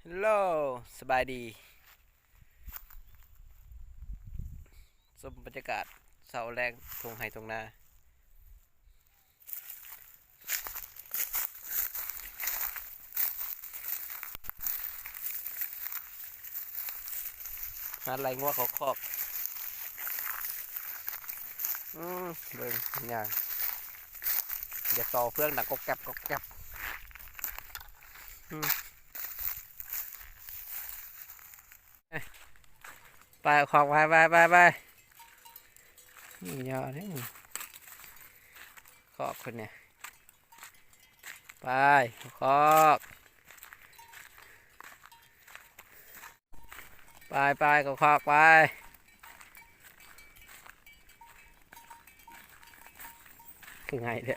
ເຮລໂລ ສະບາຍດີ ຊົມບັນຍາກາດເຊົ້າແລງທົ່ງໄຮ່ທົ່ງນາ ຫາໄລ່ງົວເຂົ້າຄອກ. ອືມ ເບິ່ງ ຍ່າງ ຢ່າຕໍ່ເຟືອງ ດັງກອບແກັບ ກອບແກັບ. ອືມ ໄປ ເຂົ້າຄອກ ໄປ ໄປ ໄປ ໄປ. ນີ້ ຢ່າເດ້ ຄອກເພິ່ນນີ້. ໄປ ເຂົ້າຄອກ ໄປ ໄປ ເຂົ້າຄອກ ໄປ. ຄືງ່າຍແທ້.